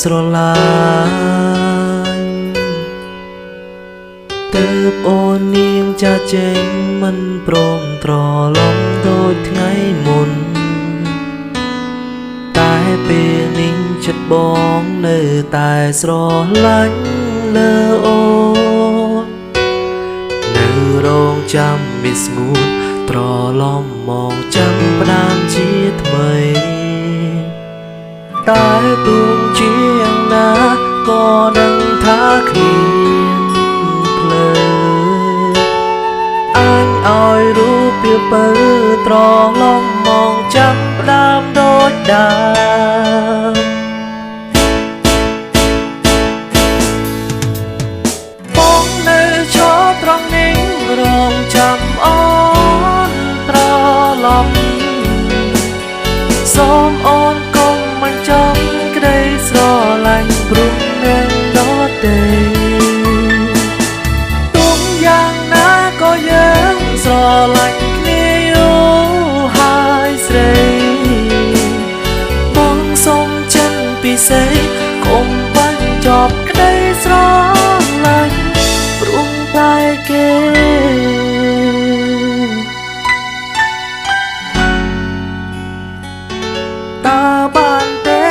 ស្រឡាញ់ទើបអូននាងចាចេញមិនព្រមត្រឡប់ដូចថ្ងៃមុនតែពេលនេះចិត្តបងនៅតែស្រឡាញ់លើអូននៅរងចាំមានស្ងួនត្រឡប់មកចាំផ្ដាំជាថ្មីតែទួងជាយ៉ាងណាក៏នឹងថាគ្មានផ្លូវអញឲ្យរូបពីពើត្រឡប់មកចាំផ្ដាំដូចដើមបងនៅឈរត្រង់នេះរងចាំអូនត្រឡប់សូមអូនកុំមិនចង់ក្តីស្រឡាញ់ព្រោះនឹងដទៃទោះយ៉ាងណាក៏យើងស្រឡាញ់គ្នាយូរហើយស្រីបងសូមចិនពិសេសកុំបាញ់ចប់ក្តីស្រឡាញ់ព្រោះតែគេតើបានទេ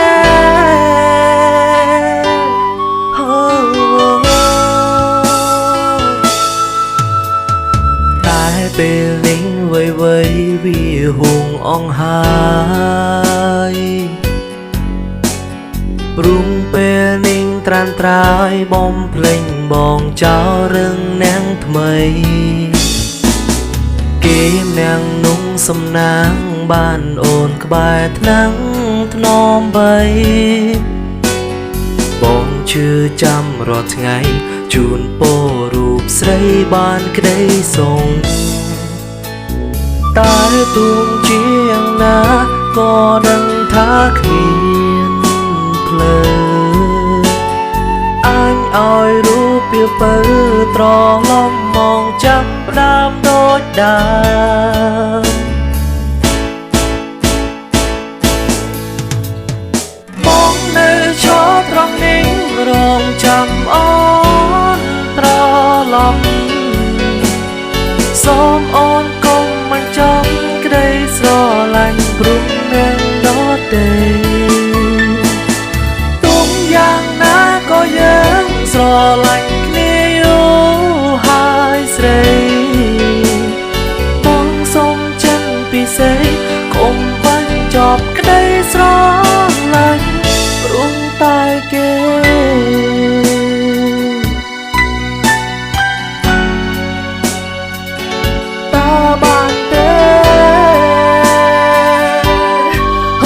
តែពេលនេះវៃវៃវាហួងអងហើយព្រោះពេលនេះត្រានត្រើយបំភ្លេញបងចោលរឿងនាងថ្មីគេនាងนุ่งសំណាងបានអូនក្បែរថ្នាំងថ្នមបីបងជឿចាំរាល់ថ្ងៃជូនពររូបស្រីបានក្តីសុខតែទួងជាយ៉ាងណាក៏ដឹងថាគ្មានផ្លូវអញឲ្យរូបពីពើត្រឡប់មកចាំផ្ដាំដូចដើមបងនៅឈរត្រង់នេះរងចាំអូនត្រឡប់សូមអូនកុំមិនចង់ក្តីស្រឡាញ់ព្រោះនឹងដទៃទោះយ៉ាងណាក៏យើងស្រឡាញ់គ្នាយូរហើយស្រីបងសូមចិនពិសេសកុំបាញ់ចប់ក្តីស្រឡាញ់ព្រោះតែគេតើបានទេ ហ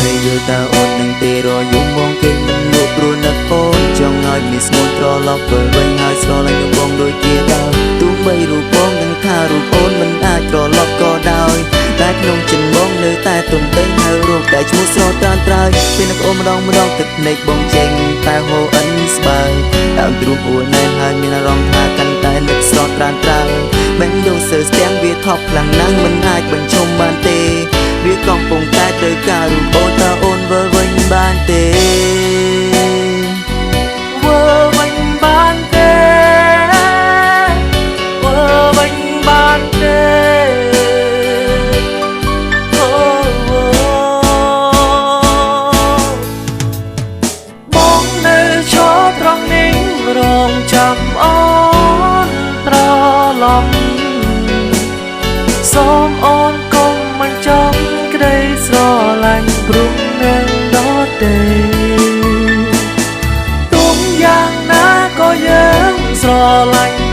ើយយល់តើអូននឹងទេរយំបងគេមិនលក់ព្រោះនឹកអូនចង់ឲ្យមានស្ងួនត្រឡប់ទៅវិញហើយស្រឡាញ់នឹងបងដូចជាដើមទោះបីរូបបងនឹងថារូបអូនមិនអាចត្រឡប់ក៏ដោយតែក្នុងចិត្តបងនៅតែទន្ទិញហើយរូបតែឈ្មោះស្រត្រានត្រើយពេលនឹកអូនម្ដងម្ដងទឹកភ្នែកបងចេញតែហូរអិនស្បើយដើមទ្រូងអួនណែនហើយមានអារម្មណ៍ថាកាន់តែនឹកស្រត្រានត្រើយបេះដូងសើស្ទាំងវាថប់ខ្លាំងណាស់មិនអាចបញ្ឈុំបានទេវាកំពុងតែត្រូវការរូបអូនតើអូនវិលវិញបានទេវិលវិញបានទេវិលវិញបានទេអូបងនៅឈរត្រង់នេះរងចាំអូនត្រឡប់សូមអូនកុំមិនចង់ក្តីស្រឡាញ់ព្រោះនឹងដទៃទោះយ៉ាងណាក៏យើងស្រឡាញ់